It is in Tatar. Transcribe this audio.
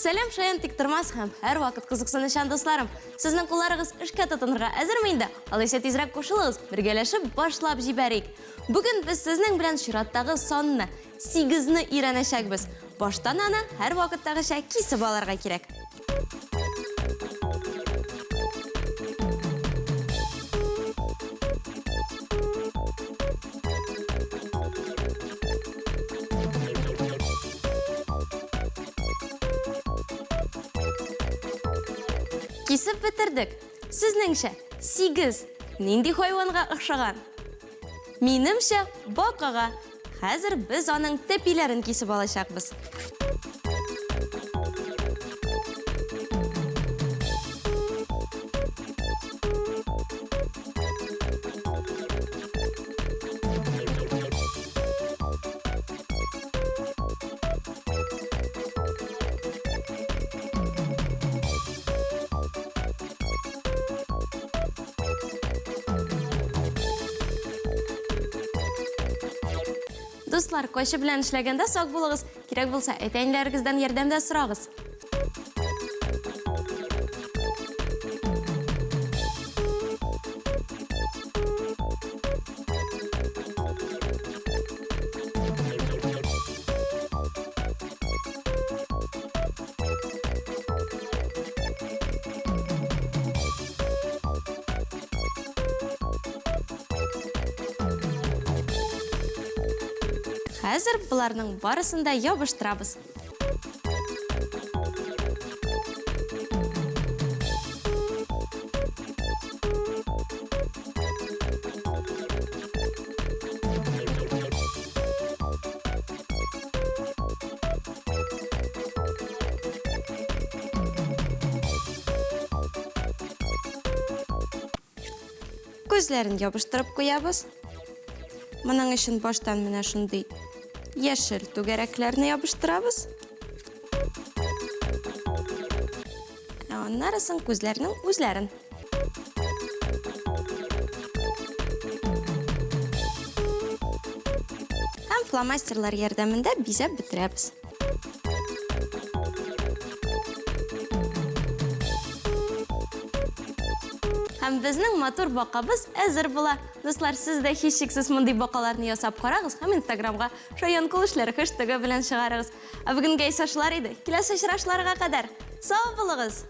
Сәлам, шаян тик тормас һәм һәрвакыт кызыксынучан дусларым. Сезнең кулларыгыз эшкә тотынырга әзерме инде? Алайса тизрәк кушылыгыз, бергәләшеп башлап җибәрик. Бүген без сезнең белән чираттагы санны, сигезне өйрәнәчәкбез. Баштан аны һәрвакыттагыча кисеп алырга кирәк. Кисеп бетердек. Сезнеңчә, 8 нинди хайванга охшаган? Минемчә, бакага. Хәзер без аның тәпиләрен кисеп алачакбыз. Дуслар, кайчы белән эшләгәндә сак булыгыз. Кирәк булса, әти-әниләрегездән ярдәм дә сорагыз. Хәзер боларның барысын да ябыштырабыз. Күзләрен ябыштырып куябыз. Моның өчен баштан менә шундый яшел түгәрәкләрне ябыштырабыз. Ә аннары соң күзләрнең үзләрен. Һәм фломастерлар ярдәмендә бизәп бетерәбез. Һәм безнең матур бакабыз әзер була. Дуслар, сез дә һичшиксез мондый бакаларны ясап карагыз һәм Инстаграмга шаян кул эшләре хэштегы белән чыгарыгыз. Ә бүгенгә исә шулар иде. Киләсе очрашуларга кадәр сау булыгыз!